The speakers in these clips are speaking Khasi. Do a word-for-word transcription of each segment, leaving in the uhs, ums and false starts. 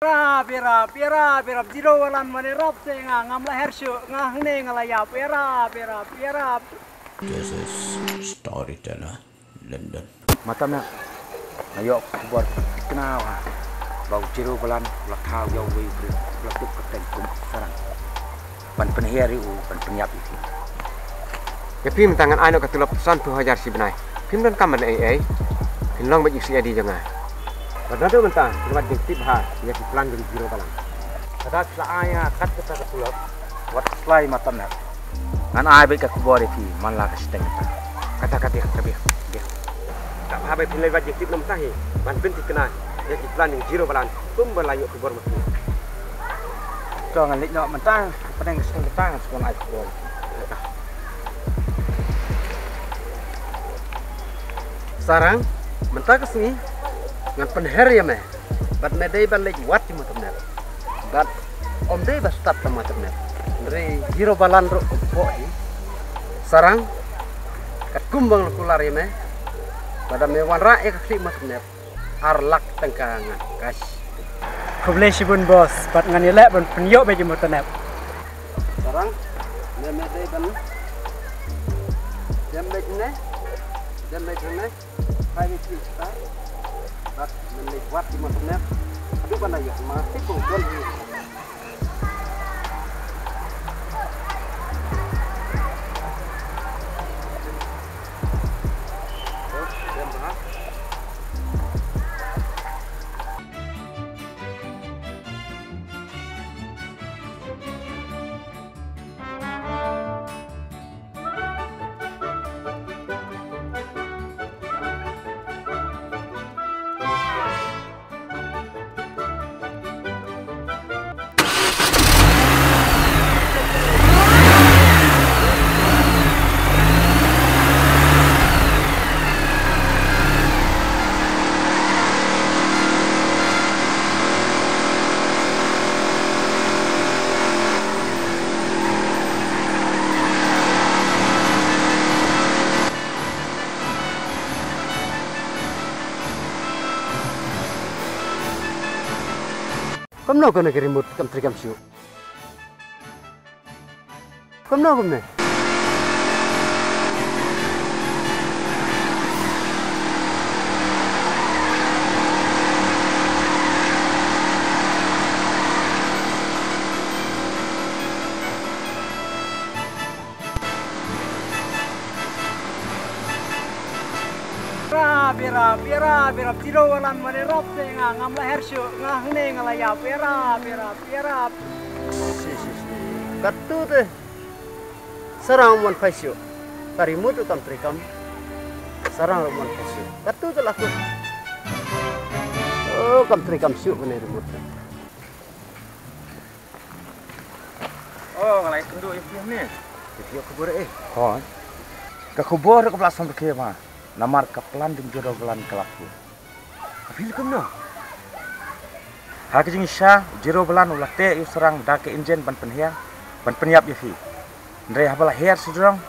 Ïarap, ïarap, ïarap, ïarap, Zero Balan mane ïarap se nga, ngam lah her shuh, nga hangne nga lah ïap, ïarap, ïarap, ïarap. This is Storyteller London. Matam na, nga ïoh khubor khnang ha ba u Zero Balan u la thaw ïa uwei u briew u la tup kyrteng kum u Sarang ban pynhiar ïa u, ban pynïap ïa phi. Ïa phi mynta ngan ai noh ka tulop san phew hajar shi bnai. Phim donkam ban ei ei. Phin long beit u C I D jong nga. Bad naduh mynta phin wat jingtip bha ïa ki plan jong u Zero Balan. Lada phi la ai ïa nga kat kata ka tulop, wat slai matam na. Ngan ai beit ka khubor ïa phi man la ka shiteng kata. Kata ka biang, ka biang, biang. Ka bha ba phin leit wat jingtip na mynta hi ban pynthikna ïa ki plan jong u Zero Balan kumba la ïoh khubor ma phi. To ngan leit noh mynta, pyneng ka shiteng kata ngan sngewbha ai khubor. Sarang, mynta ka sngi ngan pynher ïa me bad me dei ban leit wad ïa u Matamnep. Bad ym dei ba stad tang Matamnep, hynrei Zero Balan ruh u pok hi. Sarang, katkum ba nga la kular ïa me, lada me wanrah ïa ka khlieh Matamnep, ar lak tyngka ngan cash. Khublei shibun boss, bad ngan ïaleh ban pynïoh beit ïa u Matamnep. Sarang, me, me dei ban dem beit ne, dem beit ne. Phai beit sha ta. Bad men leit wad ïa u Matamnep. Haduh ba la ïoh ma tip bong don hi. Kumno kane ka remote kam trei kam shu? Kumno kumne? Ïarap, ïarap, ïarap, ïarap, Zero Balan mane ïarap se nga, ngam lah her shuh, nga hangne nga lah ïap, ïarap, ïarap, ïarap. Shi, shi, shi. Katto te. Sarang um wan phai shuh. Ka remote ruh kam trei kam. Sarang ruh um wan phai shuh. Katto te la kut. Oh, kam trei kam shuh kane remote. Oh, nga la ïakynduh ïa phi hangne. Phi ïoh khubor eh? Hooid. Ka khubor kaba la sngewthuh ma. Namar ka plan jong u Zero Balan ka la phuh. Ka phi leh kumno? Ha ka jingshisha u Zero Balan u la teh ïa u Sarang da ka injin ban pynhiar, ban pynïap ïa phi. Hynrei haba la hiar sha jrong,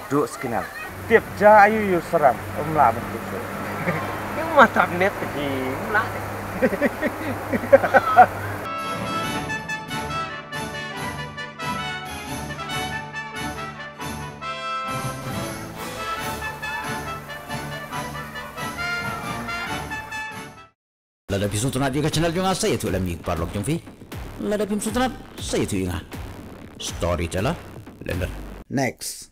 duh skinal. Tip ja aïu ïa u Sarang, um lah ban tip shuh. Ïa u Matamnep hi, um lah. Lada phi sngewtynnat ïa ka channel jong nga, sa ïathuh lem ïa ki paralok jong phi. Lada phim sngewtynnat, sa ïathuh ïa nga. Storyteller London. Next.